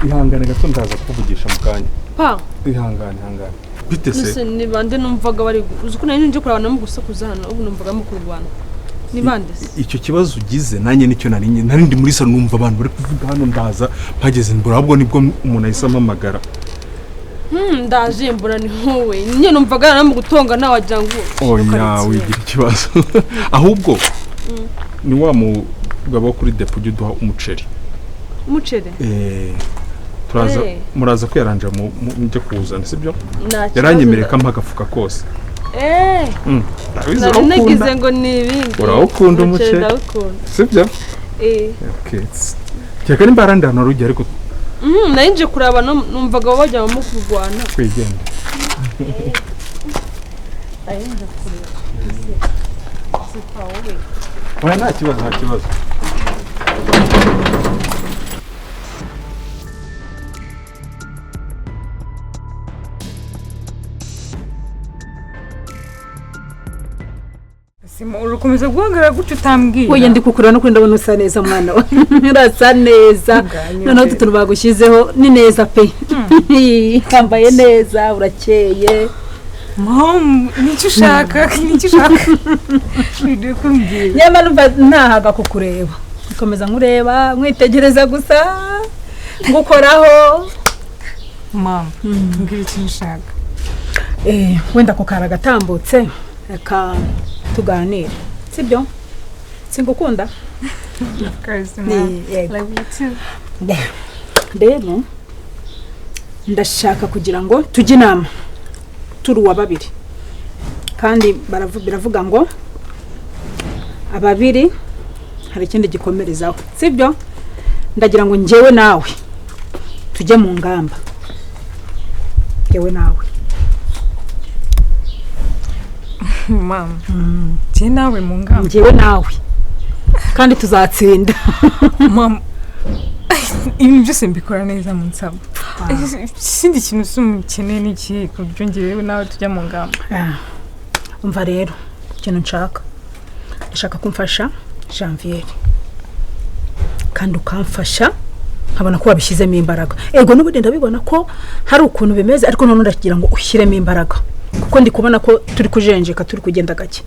Ihangane gato, ndaza kukuvugisha mu kanya. Pa. Ihangane, ihangane. Bite se? Nuse ni bande numvaga bari, uzi ko nari nje kureba no gusakuza hano, ubu numvaga mu kurwana. Ni bande se? Icyo kibazo ugize nanjye nicyo nari ndi muri salo, numva abantu bari kuvuga hano, ndaza mpageze mbura, ahubwo nibwo umuntu ahise ampamagara. Ndaje mbura ni wowe. Nyine numvaga nari mu gutonga nawe wagira ngo oya, wigira ikibazo. Ahubwo ni wa mugabo wo kuri depo ujya uduha umuceri. Umuceri? Turaza muraza kwiyaranja mujye kuwuzana, sibyo? Yaranyemereye ko ampa agafuka kose. Nari nagize ngo ni ibindi. Urawukunda umuceri? Sibyo? Okay. Cyaka nimba arandi hano rujya ariko nari nje kuraba numvaga bajya mu kurwana. Kwigenda. Nari nje kureba. Oya, nta kibazo, nta kibazo. Urakomeza guhagarara gutyo utambwira. Oya, ndi kukureba no kuri ndabona usa neza mwana we. Urasa neza. Noneho utu tuntu bagushyizeho ni neza pe. Kambaye neza, urakeye. Mom, nicyo ushaka, nicyo ushaka. Biri kumbwira. Nyamara umva ntahaga kukureba. Nkomeza nkureba, mwitegereza gusa. Ngukoraho. Mom, mbwira icyo ushaka. Wenda ko karagatambutse. Reka tuganire, sibyo? Singukunda? Of course, mom. Love you too. Rero ndashaka kugira ngo tujye inama turi uwa babiri, kandi biravuga ngo ababiri hari ikindi gikomerezaho, sibyo? Ndagira ngo njyewe nawe tujye mu ngamba, njyewe nawe. Mama, njye nawe mu ngamba. Njyewe nawe kandi tuzatsinda. Mama, ibintu byose mbikora neza mu nsabo. Ikindi kintu ukeneye ni iki ku buryo njyewe nawe tujya mu ngamba? Umva rero ikintu nshaka, ndashaka kumfasha Janvier, kandi ukamfasha nkabona ko wabishyizemo imbaraga. Ego n'ubundi ndabibona ko hari ukuntu bimeze, ariko none ndagira ngo ushyiremo imbaraga, kuko ndi kubona ko turi kujenjeka, turi kugenda gake.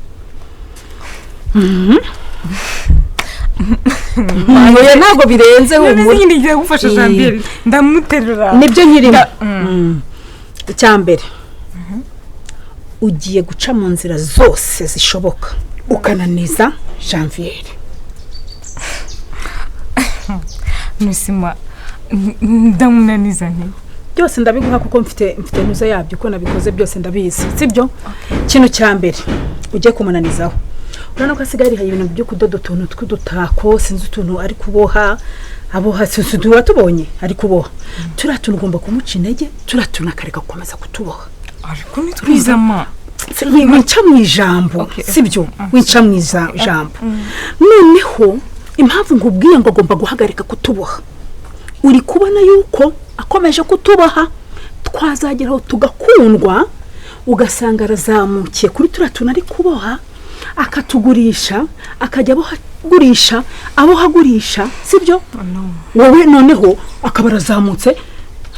Oya, ntabwo birenze humura. None ngiye gufasha Janvier, ndamuterura. Nibyo nkirimo. Icyambere, ugiye guca mu nzira zose zishoboka ukananiza Janvier. Nusima ndamunaniza nti byose ndabiguha kuko mfite ntuza yabyo, ko nabikoze byose ndabizi, sibyo? Kino cyambere ujye kumunanizaho. Urabona ko asigaye ari ibintu byo kudoda utuntu tw'udutako, sinzi utuntu ari kuboha, aboha sinzi utuntu tubonye ari kuboha. Turiya tuntu ugomba kumuca intege, turiya tuntu akareka gukomeza kutuboha. Ariko nitwiza ma winca mu ijambo, sibyo? Winca mu ijambo. Noneho impamvu nkubwiye ngo agomba guhagarika kutuboha, uri kubona yuko akomeje kutubaha twazageraho tugakundwa, ugasanga arazamukiye kuri turiya tuntu ari kuboha, akatugurisha, akajya abohagurisha, abohagurisha, sibyo? Wowe noneho akaba arazamutse,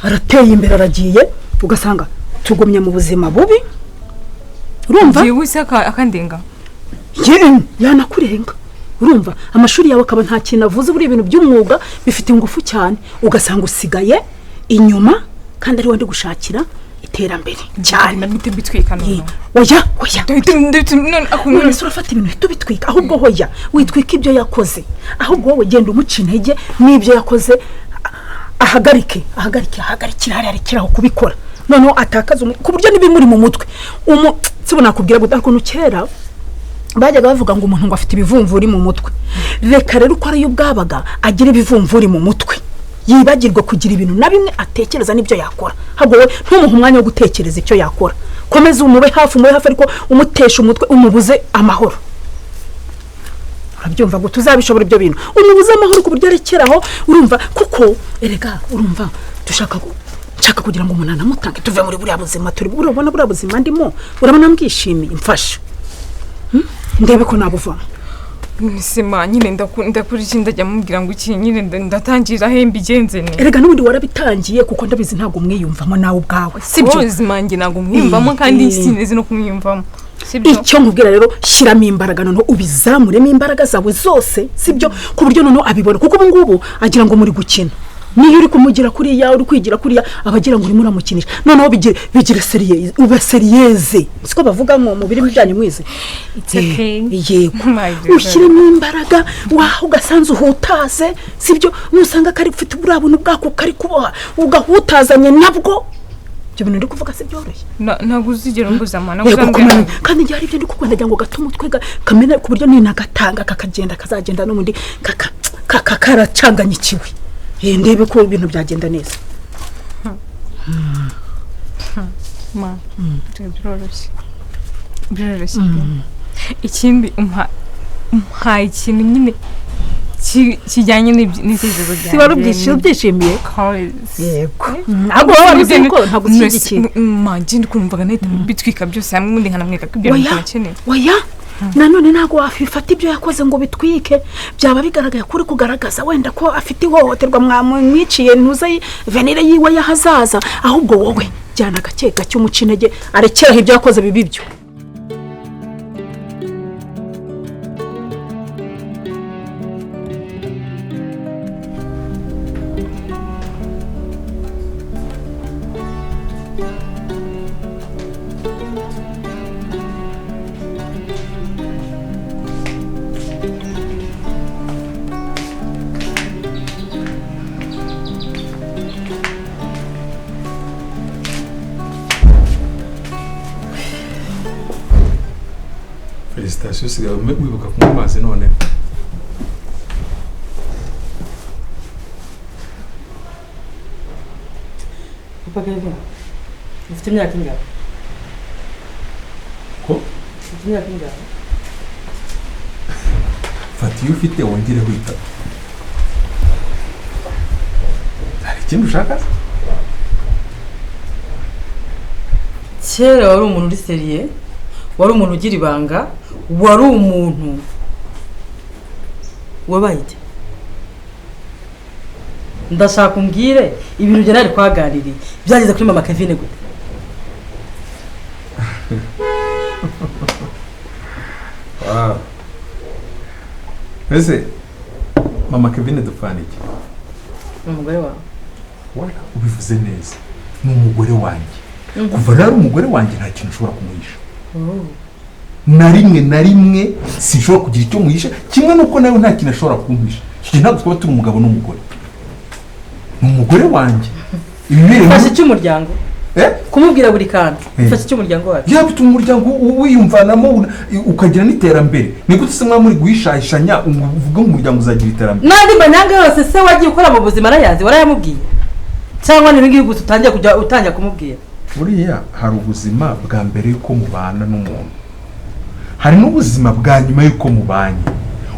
arateye imbere, aragiye, ugasanga tugumye mu buzima bubi. Urumva? Byihuse akandenga. Yanakurenga. Urumva amashuri yawe akaba nta kintu avuze, buri ibintu by'umwuga bifite ingufu cyane, ugasanga usigaye inyuma kandi ari wandi gushakira iterambere cyane. Ndabite bitwika none. Oya, oya. None urafata ibintu uhita ubitwika, ahubwo hoya witwika ibyo yakoze, ahubwo wowe genda umuca intege n'ibyo yakoze, ahagarike, ahagarike, ahagarikira hariya, arekeraho kubikora. Noneho atakaza ku buryo n'ibimuri mu mutwe. Sibona nakubwira gute, ariko kera bajyaga bavuga ngo umuntu ngo afite ibivumvuri mu mutwe. Reka rero uko ariyo bwabaga agira ibivumvuri mu mutwe, yibagirwa kugira ibintu na bimwe atekereza n'ibyo yakora. Ahubwo wowe ntumuhe umwanya wo gutekereza icyo yakora, komeza umube hafi, umube hafi, ariko umutesha umutwe, umubuze amahoro. Urabyumva ngo tuzabishobora ibyo bintu, umubuze amahoro ku buryo arekeraho. Urumva kuko erega urumva dushaka nshaka kugira ngo umuntu anamutange tuve muri buriya buzima turi. Urabona buriya buzima ndimo, urabona mbwishimiye, mfasha ndebe ko nabuvamo. Sema nyine ndakora iki, ndajya mubwira ngo iki nyine, ndatangira he, mbigenze ne? Erega n'ubundi warabitangiye, kuko ndabizi ntabwo umwiyumvamo nawe ubwawe, sibyo? Ubuzima njye ntabwo mwiyumvamo kandi sinzi no kumwiyumvamo, sibyo? Icyo nkubwira rero, shyiramo imbaraga noneho, ubizamuremo imbaraga zawe zose, sibyo? Ku buryo noneho abibona, kuko ubu ngubu agira ngo muri gukina. Niyo uri kumugira kuriya, uri kwigira kuriya, aba agira ngo urimo uramukinisha. Noneho bigire sérieux, ube sérieuse, siko bavuga mu birimi byanyu mwize? It's okay. Yego. My dear. Ushyiremo imbaraga, waho ugasanze uhutaze, sibyo? Nusanga kari ufite buriya buntu bwako kari kuboha, ugahutazanye nabwo. Ibyo bintu ndi kuvuga si byoroshye. Ntabwo uzigera umbuza ama, ntabwo Yego. uzambwira. Kumenya kandi njye hari ibyo ndi kukubwira, ndagira ngo gato umutwe kamena, ku buryo ninagatanga kakagenda, kazagenda n'ubundi karacanganyikiwe. Ndebe ko ibintu byagenda neza. Ma, biroroshye, biroroshye pe. Ikindi umpaye ikintu nyine kijyanye n'ibitekerezo byanjye. Si wari ubyishimiye? Cause Yego, ntabwo waba waruzi ko ntabwo ushyigikiye. Ma, njye ndi kumvaga nahita bitwika byose hamwe, ubundi nkanamwereka ko ibyo bintu Oya. ntakeneye. Oya, nanone ntabwo wafifata ibyo yakoze ngo bitwike. Byaba bigaragaye ko uri kugaragaza wenda ko afite ihohoterwa, mwamwiciye ntuze avenir yiwe y'ahazaza. Ahubwo wowe jyana gake gake, umuca intege, arekeraho ibyo yakoze bibi byo. Félicitations, usigaye wibuka kunywa amazi none. Papa Kevin, ufite imyaka ingahe? Ko? Ufite imyaka ingahe? Fata iyo ufite wongereho itatu. Hari ikindi ushaka se? Kera wari umuntu uri sérieux, wari umuntu ugira ibanga, wari umuntu wabaye iki? Ndashaka umbwire ibintu njye nari twaganiriye byageze kuri mama Kevin gute? Wow. Mbese mama Kevin dupfana iki? Ni umugore wawe. Wala, ubivuze neza, ni umugore wanjye. Kuva rero ari umugore wanjye, nta kintu ushobora kumuhisha na rimwe na rimwe. Sinshobora kugira icyo muhisha, kimwe n'uko nawe nta kintu ashobora kumpisha. Icyo gihe ntabwo twaba turi umugabo n'umugore. Ni umugore wanjye, ibibereye Fasha icy'umuryango. Eh? Kumubwira buri kantu. Eh. Fasha icy'umuryango wacu. Yaba bituma umuryango wiyumvanamo, ukagira n'iterambere. Ni gute se mwaba muri guhishahishanya ngo uvuge ngo umuryango uzagira iterambere? N'andi manyanga yose se wagiye ukora mu buzima arayazi? Warayamubwiye cyangwa ni ibingibi gusa utangiye kujya utangira kumubwira? Buriya hari ubuzima bwa mbere y'uko mubana n'umuntu, hari n'ubuzima bwa nyuma y'uko mubanye.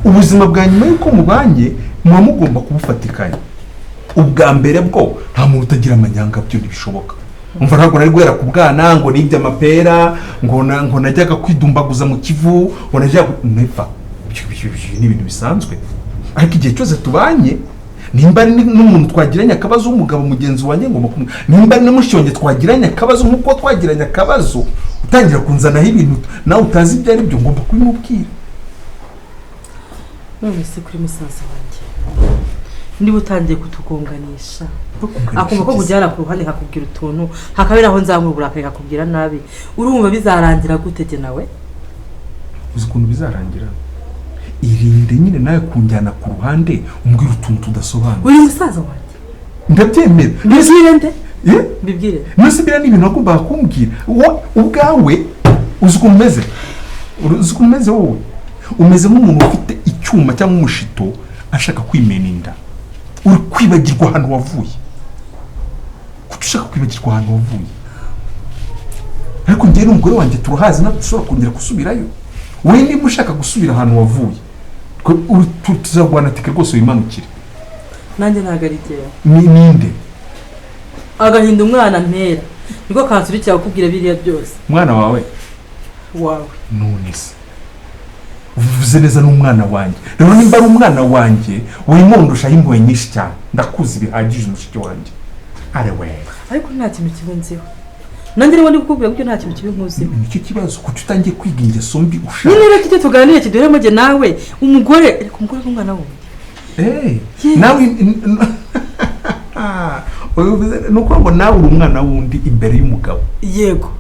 Ubuzima bwa nyuma y'uko mubanye muba mugomba kubufatikanya. Ubwa mbere bwo nta muntu utagira amanyanga, byo ntibishoboka. Umva, ntabwo nari guhera ku bwana ngo nibye amapera, ngo najyaga kwidumbaguza mu Kivu, ngo najyaga never. Ibyo ni ibintu bisanzwe. Ariko igihe cyose tubanye, nimba ari n'umuntu twagiranye akabazo w'umugabo mugenzi wanjye, ngomba kumwe, nimba ari na mushiki twagiranye akabazo nk'uko twagiranye akabazo, utangira kunzanaho ibintu nawe utazi ibyo ari byo, ngomba kubimubwira. None se kuri musaza wanjye, niba utangiye kutugonganisha, akumva ko kujyana ku ruhande nkakubwira utuntu, hakabera aho nzamura uburakari nkakubwira nabi, urumva bizarangira gute jye nawe? Uzi ukuntu bizarangira? Irinde nyine nawe kunjyana ku ruhande umbwira utuntu tudasobanutse. Uri musaza wanjye. Ndabyemera. Mbibwire nde? Eh? Mbibwire? Mbese biriya ni ibintu wagombaga kumbwira wowe ubwawe. Uzi ukuntu umeze? Uzi ukuntu umeze? Wowe umeze nk'umuntu ufite icyuma cyangwa umushito ashaka kwimena inda. Uri kwibagirwa ahantu wavuye. Kuki ushaka kwibagirwa ahantu wavuye? Ariko njyewe n'umugore wanjye turahazi, ntabwo dushobora kongera gusubirayo. Wowe niba ushaka gusubira ahantu wavuye, tuzarwana tike rwose, wimanukire. Nanjye ntabwo ari jyewe. Ni ninde? Agahinda umwana ntera niko kansurikira kukubwira biriya byose. Umwana wawe? Wawe. None se Uvuze neza n'umwana wanjye. Rero nimba ari umwana wanjye, wimundushaho impuhwe nyinshi cyane. Ndakuzi bihagije mushiki wanjye. Arewe. Ariko nta kintu kibi nziho. Nanjye niba ndi kukubwira gutyo nta kintu kibi nkuziho. Nicyo kibazo, kuki utangiye kwiga ingeso mbi ushaka? Nyine rero icyo tuganire kiduheremo jye nawe, umugore, reka umugore w'umwana wundi. Nawe ni ukuvuga ngo nawe uri umwana wundi imbere y'umugabo. Yego.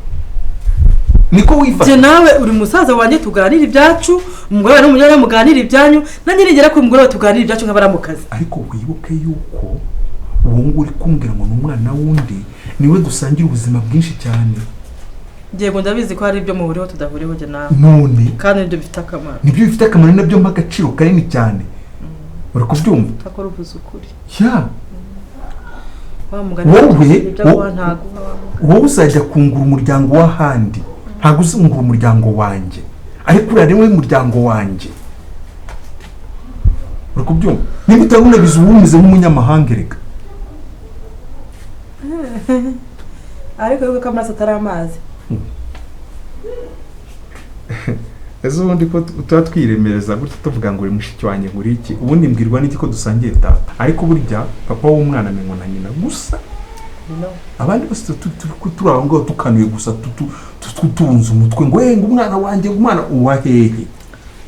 Niko wifata. Jye nawe uri musaza wanjye tuganira ibyacu, umugore wawe n'umugore muganira ibyanyu, nanjye nigera ku mugore wawe tuganira ibyacu nk'abaramukazi. Ariko wibuke yuko uwo nguwo uri kumbwira ngo ni umwana wundi niwe dusangira ubuzima bwinshi cyane. Yego ndabizi ko hari ibyo muhuriho tudahuriho jye nawe. None kandi nibyo bifite akamaro. Nibyo bifite akamaro nabyo mpa agaciro kanini cyane. Uri kubyumva? Utakora uvuze ukuri. Ya. Wa mugani Wowe uzajya kungura umuryango w'ahandi. Ntabwo uzungura umuryango wanjye. Ariko uriya niwe muryango wanjye. Uri kubyumva? Niba utari unabizi uba umeze nk'umunyamahanga erega. Ariko wibuke ko amaraso atari amazi. Ese ubundi ko tuba twiremereza gutya tuvuga ngo uri mushiki wanjye ngo uri iki, ubundi mbwirwa n'iki ko dusangiye data. Ariko burya papa w'umwana amenywa na nyina gusa. Abandi bose turi aho ngaho tukanuye gusa tubunze umutwe ngo ngo umwana wanjye umwana uwa hehe.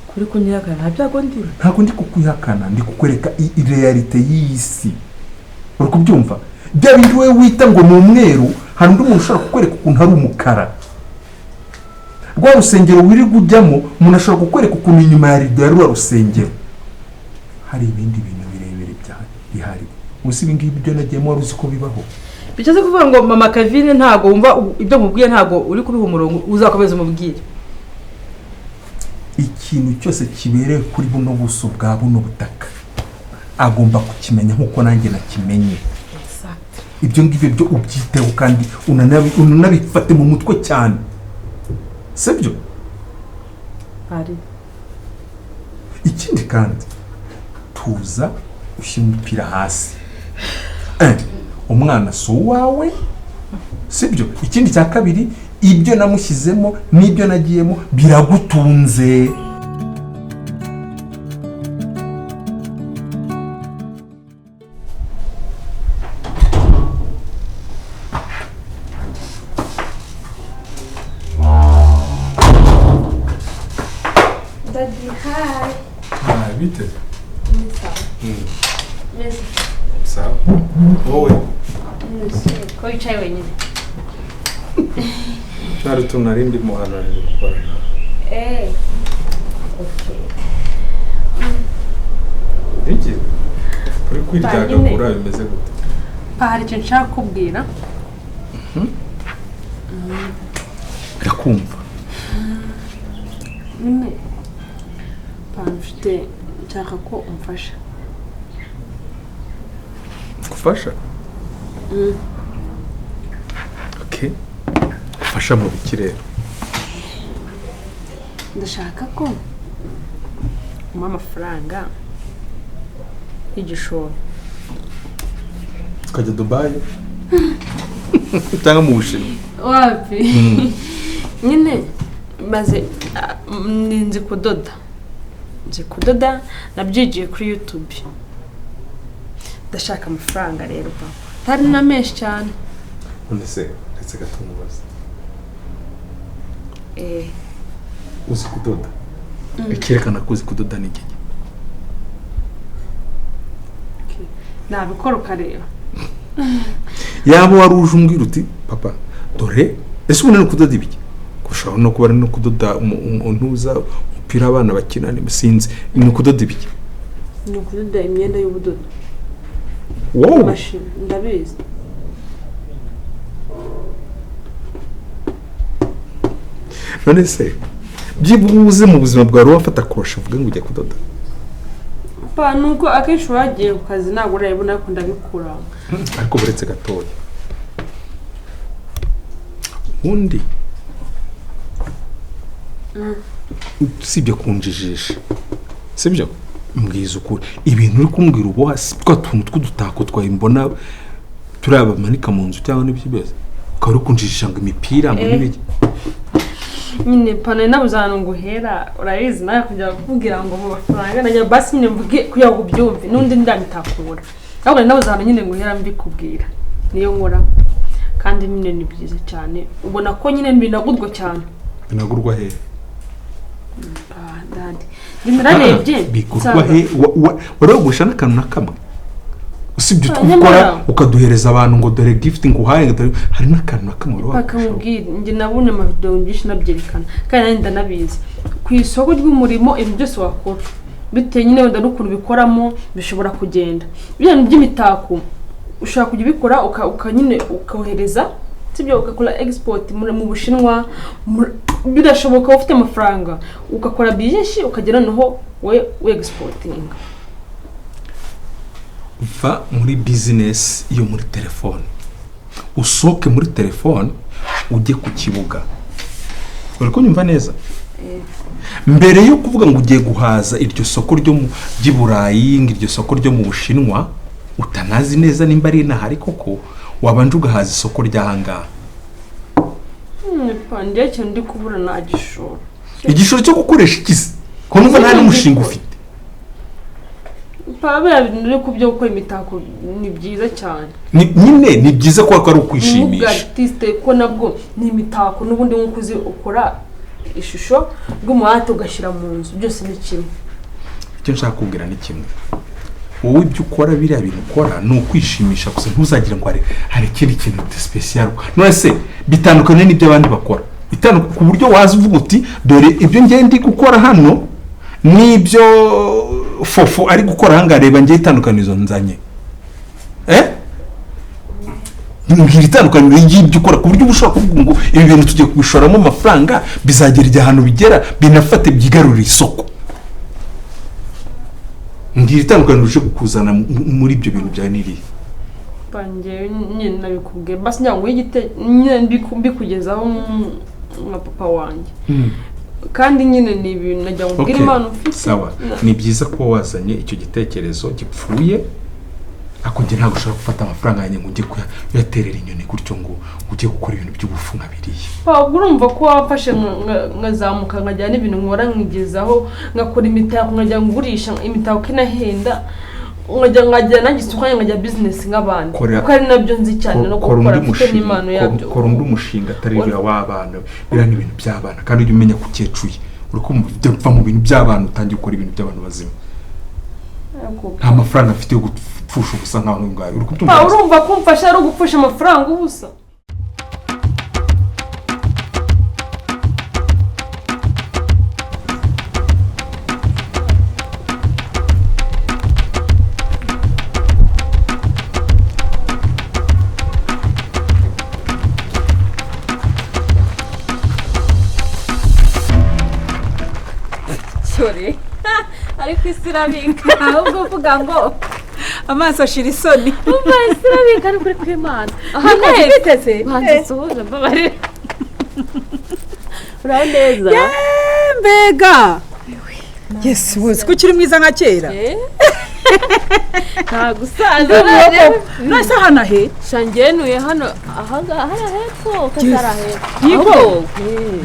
Kuri kunyihakana nta byago ndi. Ntabwo ndi kukwihakana, ndi kukwereka realite y'iyi si. Uri kubyumva? Bya bindi wowe wita ngo ni umweru, hari undi muntu ushobora kukwereka ukuntu ari umukara. Rwa rusengero wirirwa ujyamo, umuntu ashobora kukwereka ukuntu inyuma ya rido ya rwa rusengero hari ibindi bintu birebire bihari. Ubu ibi ngibi byo nagiyemo wari uzi ko bibaho. Bishatse kuvuga ngo mama Kevin ntago wumva ibyo nkubwiye, ntago uri kubiha umurongo, uzakomeza umubwire. Ikintu cyose kibereye kuri buno buso bwa buno butaka agomba kukimenya nkuko nanjye nakimenye. Ibyo ngibyo byo ubyiteho kandi unanabifate mu mutwe cyane. Sibyo? Ari. Ikindi kandi tuza ushyira umupira hasi. Umwana si uwawe, sibyo? Ikindi cya kabiri, ibyo namushyizemo n'ibyo nagiyemo biragutunze. Daddy, hi. Hi, bite? Sawa. Wowe? Ko wicaye wenyine? Hari utuntu nari ndimo hano nari gukora. Okay. Iki? Uri kwiryagagura bimeze gute? Pa, hari ikintu nshaka kukubwira. Ndakumva. Nyine pa, mfite nshaka ko umfasha. Gufasha? Okay. Gufasha mu biki rero? Ndashaka ko umpa amafaranga y'igishoro. Tukajya Dubai? Cyangwa mu Bushinwa? Wapi? Nyine maze nzi kudoda. Nzi kudoda nabyigiye kuri YouTube. Ndashaka amafaranga rero papa. Tari na menshi cyane. None se ndetse gatumubaza. Uzi kudoda? Ikerekana ko uzi kudoda ni iki? Okay. Nabikora ukareba. Yaba wari uje umbwira uti papa dore ese ubu ni kudoda ibiki? Ushobora no kuba no kudoda umuntu umupira abana bakina sinzi ni kudoda ibiki? Ni ukudoda imyenda y'ubudodo. Wowe ndabizi. None se byibuze mu buzima bwawe wafata kurusha uvuge ngo ujya kudoda? Pa, nuko akenshi wagiye ku kazi ntabwo urayibona ko ndabikura. Ariko buretse gatoya. Ubundi usibye kunjijisha, sibyo? Mbwiza ukuri ibintu uri kumbwira ubu hasi twa tuntu tw'udutako twayimbona turabamanika mu nzu cyangwa n'ibyo byose ukaba uri kunjijisha ngo imipira ngo n'ibiki. Nyine pana nabuze ahantu nguhera, urabizi nawe kujya kukubwira ngo mu mafaranga najya basi nyine mvuge kugira ngo ubyumve n'undi ndamitakura. Ahubwo nabuze ahantu nyine nguhera mbikubwira. Niyo nkora kandi nyine ni byiza cyane, ubona ko nyine binagurwa cyane. Binagurwa he? Daddy, nararebye bigurwa he? Wari wagusha n'akantu na kamwe usibye utwo ukora ukaduhereza abantu ngo dore gift nguhaye, ngo hari n'akantu na kamwe wari wagusha? Bakamubwira njye nabonye amavideo byinshi nabyerekana kandi nanjye ndanabizi ku isoko ry'umurimo. Ibintu byose wakora bitewe nyine wenda n'ukuntu bikoramo bishobora kugenda. Biriya bintu by'imitako ushobora kujya ubikora uka nyine ukohereza, sibyo, ugakora export mu Bushinwa. Birashoboka ufite amafaranga ugakora byinshi ukagera noneho we we exportinga. Va muri bizinesi yo muri telefone, usohoke muri telefone ujye ku kibuga. Uri kunyumva neza? Mbere yo kuvuga ngo ugiye guhaza iryo soko ryo mu ry'i Burayi, ngo iryo soko ryo mu Bushinwa utanazi neza nimba ari inahari koko, wabanje ugahaza isoko ry'ahangaha. Njyewe ikintu ndi kubura ni igishoro. Igishoro cyo gukoresha ikizi ko numva nta n'umushinga ufite? Pa, biriya bintu uri ku byo gukora imitako ni byiza cyane. Nyine ni byiza kuko ari Nk'ubwa ukwishimisha. Artiste ko nabwo ni imitako n'ubundi, nk'uko uzi ukora ishusho rw'umuhate ugashyira mu nzu, byose ni kimwe. Icyo nshaka kubwira ni kimwe: wowe ibyo ukora, biriya bintu ukora ni ukwishimisha gusa. Ntuzagire ngo hari ikindi kintu special. None se bitandukanye n'ibyo abandi bakora ku buryo waza uvuga uti dore ibyo ngiye ndi gukora hano n'ibyo fofo ari gukora ahangaha, reba ngiye itandukanizo nzanye? Mbwira itandukaniro ry'ibyo ukora ku buryo uba ushobora kuvuga ngo ibi bintu tugiye kubishoramo amafaranga, bizagera igihe ahantu bigera binafate byigarurire isoko. Mbwira itandukaniro uje kukuzana muri ibyo bintu bya niriya. Njyewe nyine nabikubwiye basi ngira ngo igite nyine mbikugezaho nka papa wanjye, kandi nyine ni ibintu nagira ngo ubwire Okay, impano ufite. Sawa, ni byiza kuba wazanye icyo gitekerezo gipfuye, ariko njye ntabwo ushobora gufata amafaranga yanjye ngo ujye kuyaterera inyoni gutyo, ngo ujye gukora ibintu by'ubufu nka biriya. Ubwo urumva ko wamfashe nkazamuka nkajya n'ibintu nkora nkigezaho, ngakora imitako, nkajya ngurisha imitako inahenda, nkajya nanjye isuka nkajya bizinesi nk'abandi, kuko ari nabyo nzi cyane no Kora gukora undi mfite mushinga, n'impano yabyo. Kora undi mushinga atari uriya w'abana. Biriya ni ibintu by'abana, kandi ujye umenya ko ukecuye. Uri kumva? Va mu bintu by'abana utangiye gukora ibintu by'abantu bazima. Nta mafaranga mfite yo gupfusha ubusa nkaho ngaho. Uri kubyumva Pa, neza? urumva ko umfasha ari ugupfusha amafaranga ubusa? Cyore, ariko isi irabika. Ahubwo uvuga ngo amaso ashira isoni. Umva, isi irabika, ariko uri kw'Imana aha neza. Biteze. Banza usuhuze, mbabarira. Uraho neza? Mbega yesu wese ko ukiri mwiza nka kera! Nta gusaza. None se hano he? Shangenuye hano ahangaha hariya hepfo katari hepfo. Yego. Ahubwo,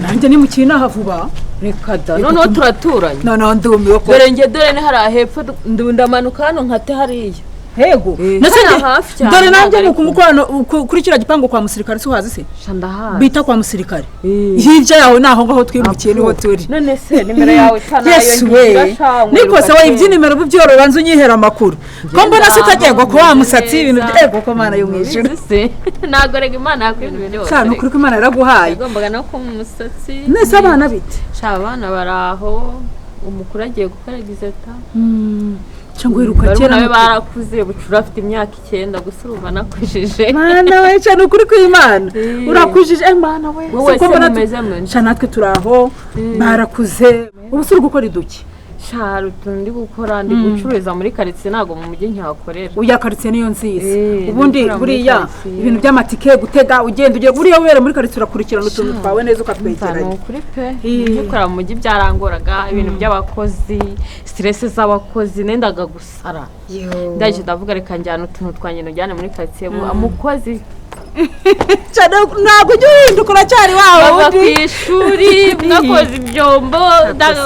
Nanjye ni mu kinaha vuba. Reka da, noneho turaturanye. Noneho ndumiwe ko. Dore njye, dore ni hariya hepfo, ndamanuka hano nkate hariya. Hego. Eh, Nase hariya hafi cyane, dore nanjye ntabwo ni ari kumukorano kuri kiriya gipangu kwa musirikare, si uhazi se? Sha, ndahazi. Bita kwa musirikare. Eh. Hirya yaho ni aho ngaho twimukiye, niho turi. None se nimero yawe cyane? Yesu we, niko se we, iby'inimero byoro, banza unyihera amakuru ko mbona se utagengwa ko wa musatsi, ibintu ego ko Mana yo mu ijuru. Ntabwo rega Imana yakora ibintu byose. Cyane, ukuri ko Imana yaraguhaye. Yagombaga no kuba umusatsi. Nese abana bite? Sha, abana bari aho, umukuru agiye gukora exeta. Cyangwa uheruka kera. Barumuna be barakuze, bucura afite imyaka 9 gusa, urumva nakujije. Mana we, cyane, ukuri kw'Imana Eh. urakujije. Eh, Mana we. Wowe Si uko se mbona mumeze mwe? Sha, natwe turi aho, barakuze. Ubu se uri gukora iduki? Sha, hari utuntu ndi gukora, ndi gucuruza muri karitsiye, ntabwo mu mujyi ntihakorera. Uya karitsiye niyo nziza. Eh, Ubundi ndi gukora muri buriya karitsiye. ibintu by'amatike, gutega ugenda ugiye, buriya wera muri karitsiye urakurikirana utuntu twawe neza Umva, ni ukatwegeranya. ukuri pe. Eh. Ngikora mu mujyi byarangoraga, ibintu by'abakozi, stress z'abakozi, nendaga gusara. Ndaje ndavuga reka njyana utuntu twanjye njyane muri karitsiye, umukozi Cyane, ntabwo ujya uhinduka, uracyari wawe Bava ku wundi. ishuri mwakoze ibyombo.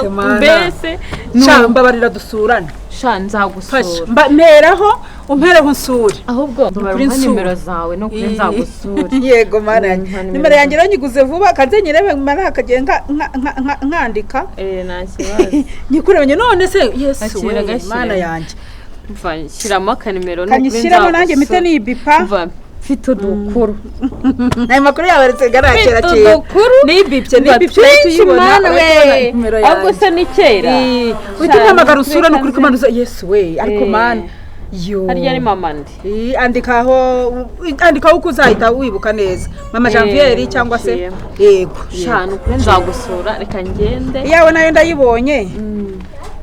Semana. Mbese Sha, mbabarira dusurane. Sha, nzagusura. Fasha, mperaho umpereho unsure. Ahubwo Kuri mbabarira, nsura. nimero zawe no kuri nzagusura. Yego mana yanjye. Mpa nimero. Nimero yanjye rero nyiguze vuba, kanze nyirebe mara akagenda nkandika. Eh, nta kibazo. Nyikurebanye none se Yesu. Akira We agashyira. mana yanjye. Mva, shyiramo akanimero ni ukuri. Kanyishyiramo nanjye mpite Nzagusura. nibipa. Mva, mfite udukuru. Ayo makuru yawe aretse Mfite kera kera. udukuru. Nibipye. Mva, Nibipye twinshi. tuyibona. Mana we, Nimero ahubwo yanjye. se ni kera. Uhita umpamagara usura, ni ukuri kumanuza Yesu we, ariko mana yo. Harya ni mama ndi? Andikaho, andikaho uko uzahita wibuka neza, mama Janvier cyangwa se nciyemo. Yego. Sha, ni ukuri nzagusura, reka ngende. Iyawe nayo ndayibonye,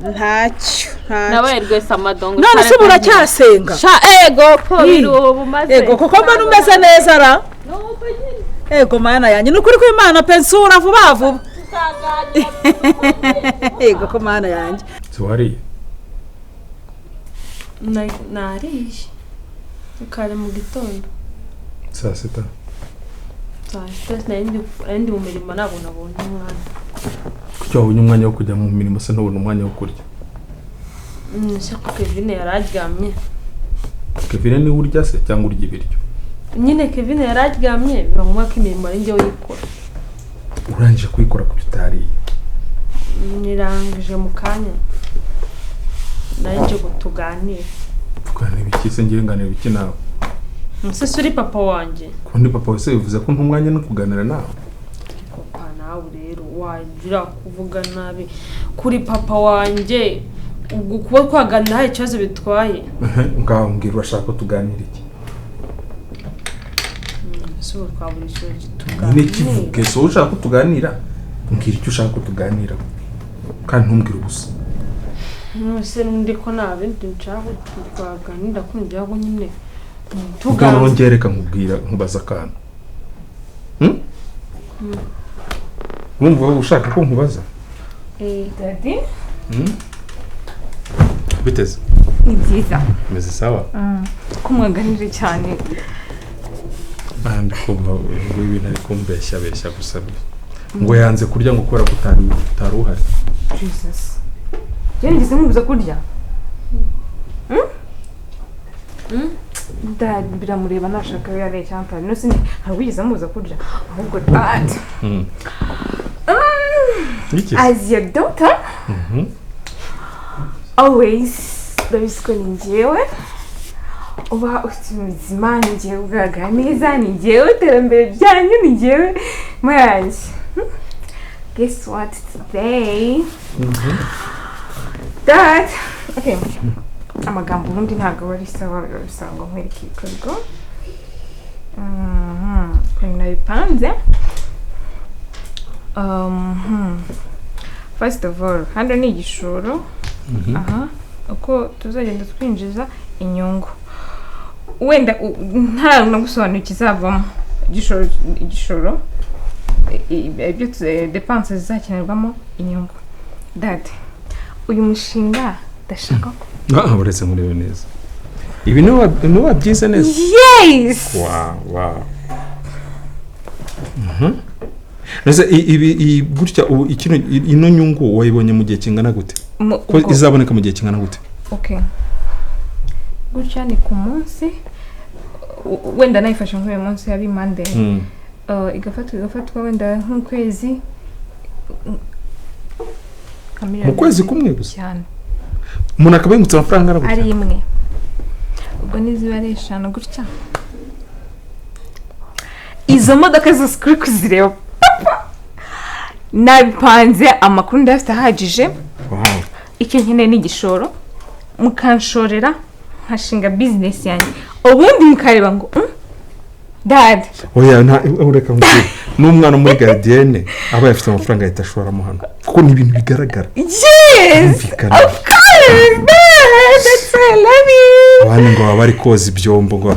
ntacyo ntacyo. Nabaye rwese amadongo. None se ubu uracyasenga? Sha, ego ko biri ubu maze. Ego, kuko mbona umeze neza ra. Ego mana yanjye, ni ukuri kw'Imana pe, nsura vuba vuba. Ego ko mana yanjye. Wariye? Nariye kare mu gitondo. Saa sita? Saa sita nari ndi mu mirimo, ntabwo nabonye umwanya. Kuki wabonye umwanya wo kujya mu mirimo se ntubone umwanya wo kurya? Ese ko Kevin yari aryamye. Kevin niwe urya se cyangwa urya ibiryo? Nyine Kevin yari aryamye, biba ngombwa ko imirimo ari njye uyikora. Urangije kuyikora, kuki utariye? Nirangije mu kanya, nari nje ngo tuganire. Tuganira ibiki se? Ngiye nganira ibiki nawe? Ese uri papa wanjye? Kuba ndi papa wese bivuze ko ntumwanya no kuganira nawe? Papa nawe rero wagira kuvuga nabi kuri papa wanjye, ubwo kuba twaganira hari ikibazo bitwaye? Ngaho mbwira, urashaka ko tuganira iki? Ese ubu twabura ikintu Nyine tuganira? Kivuge so, ushaka ko tuganira, mbwira icyo ushaka ko tuganiraho kandi ntumbwire ubusa. None n'undi ko nta bindi nshaka ko twaganira, ko njyaho nyine Ubwo tuganira. nongere reka nkubwira, nkubaza akantu. Wumva ushaka ko nkubaza? Daddy. Biteze? Ni byiza. Meze sawa. Ko mwaganire cyane? Aha ndi kumva ngo ibintu ari kumbeshya beshya gusa, ngo yanze kurya ngo kubera ko utari uhari. Jesus, njye nigeze nkubuza kurya? Dad, biramureba nashaka we yariye cyangwa atari. No sindi ntabwo wigeze amubuza kurya, ahubwo dad, Iki? as your daughter, always ndabizi ko ni njyewe uba ufite ubuzima, ni njyewe ugaragara neza, ni njyewe iterambere ryanyu, ni njyewe muyanjye. Guess what, today, dad, okay, amagambo ubundi ntabwo aba ari sawa, biba bisaba ngo nkwereke ibikorwa. Ukuntu nabipanze. First of all, hano ni igishoro. Aha uko tuzagenda twinjiza inyungu, wenda nta no gusobanura ikizavamo, igishoro ibyo dépenses zizakenerwamo, inyungu. Dad, uyu mushinga ndashaka ko Ah, uretse nkurebe neza, ibi niwe wabyize neza? Yes. Wow. Ese ibi gutya ubu ino nyungu wayibonye mu gihe kingana gute? Ko izaboneka mu gihe kingana gute? Okay, gutya ni ku munsi, wenda nayifashe nk'uyu munsi yari Monday, igafatwa wenda nk'ukwezi, nka miliyoni Mu kwezi kumwe gusa? Cyane. Umuntu akaba yungutse amafaranga angana Ari gutya? imwe, ubwo niziba ari eshanu gutya, izo modoka zose kuri kuzireba papa, nabipanze, amakuru ndayafite ahagije. Icyo nkeneye ni igishoro, mukanshorera nkashinga business yanjye, ubundi mukareba ngo dad." Oya, nta, reka nkubwire, n'umwana muri gardienne aba afite amafaranga ahita ashoramo hano, kuko ni ibintu bigaragara. Yes. Birumvikana. Of course, dad, that's why I love you. Abandi ngo baba bari koza ibyombo, ngo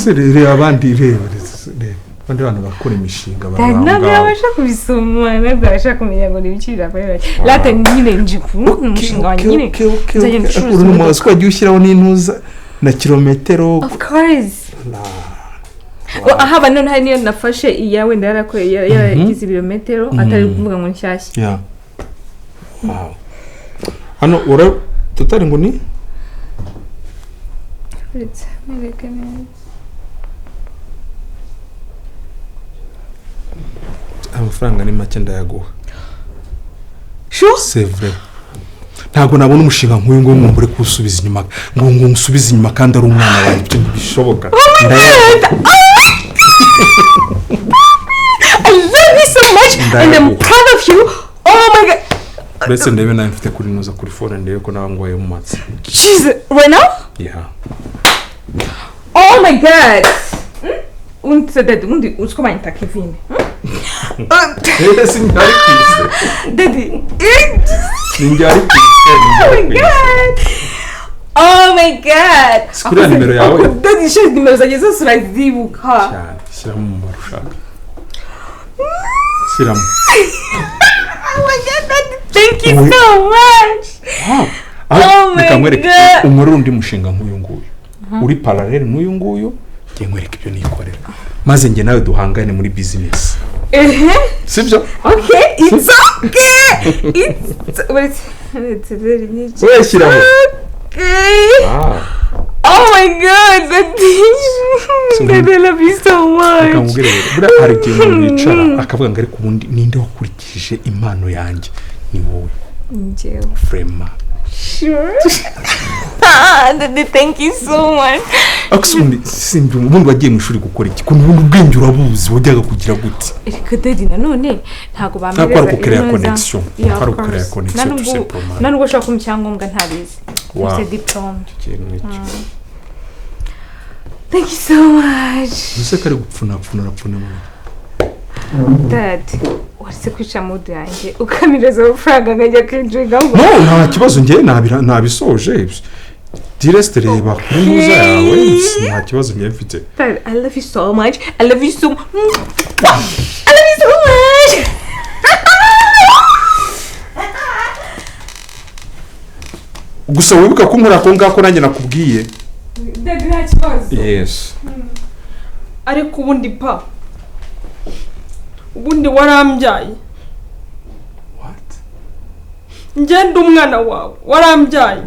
se reba abandi, reba reba abandi bantu bakora imishinga bari Dad, aho ntabwo ngaho. yabasha kubisoma, ntabwo yabasha kumenya ngo ni ibiki birakorera rata. Nyine nje ku umushinga wanjye nyine nzajya ncuruza Uri imodoka. umuzi ko wagiye ushyiraho n'intuza na kilometero. Of course. la. Aha ba none hari niyo nafashe iya wenda yarakoreye yaragize ibirometero atari kuvuga ngo nshyashya. Yeah. Wow. Hano ura tutari ngo ni Uretse mwereke neza. Amafaranga ni make ndayaguha. Sure? C'est vrai. Ntabwo nabona umushinga nk'uyu ngo ngumbure kuwusubiza inyuma, ngo ngusubize inyuma kandi ari umwana wanjye, ibyo ntibishoboka. Oh my God! I love you so much and I'm proud of you. Oh my God. Uretse ndebe nawe mfite kuri nuza kuri phone ndebe ko nawe ngwaye mu matsi. Jesus, right now? Yeah. Oh my God. Undi daddy, undi uziko banyita Kevin. Ese ntari kwise. Daddy. Ninjye ari kwise. Oh my God. Oh my God. Sikuriya nimero yawe. Daddy, shit, nimero zanjye zose urazibuka. Cyane, shyiramo umubare ushaka. Shyiramo. Oh my God, Daddy, thank you so much. Wow. Oh my Reka nkwereke God. umuriro undi mushinga nk'uyu nguyu. Uri parallel n'uyu nguyu, njye nkwereke ibyo nikorera. Maze njye nawe duhangane muri business. Sibyo? Okay, it's okay. It's wait, it's very neat. Wowe shyiraho. Okay. Ah. Oh my God, Daddy. Daddy, I love you so much. Reka nkubwire rero, buriya hari igihe umuntu yicara akavuga ngo ariko ubundi ninde wakurikije impano yanjye? Ni wowe. Njyewe. Frema. Sure. Daddy, thank you so much. Ariko ubundi simbi ubundi wagiye mu ishuri gukora iki? Ukuntu ubundi ubwenge urabuzi wajyaga kugira gute? Erega Daddy nanone ntabwo bampereza Ntabwo ari ugukereya inoza. connection. Yeah, Ntabwo ari of course. ugukereya connection, tout simplement. Nta nubwo ushobora kumpa icyangombwa ntabizi. Wow. Mfite diplome. Ikintu nk'icyo. Thank you so much. Uzi ko ari gupfunapfuna arapfuna. Dad, waretse kwica mood yanjye ukamireza amafaranga nkajya kwinjiga ngo. No, nta kibazo njye nabisoje. Direct reba kuri muza yawe, nta kibazo njye mfite. Dad, I love you so much. I love you so I love you so much. Gusa wibuka ko nkora ko ngako nanjye nakubwiye. Dad, nta kibazo. Yes. Ariko ubundi pa ubundi warambyaye. What? Ngende umwana wawe warambyaye.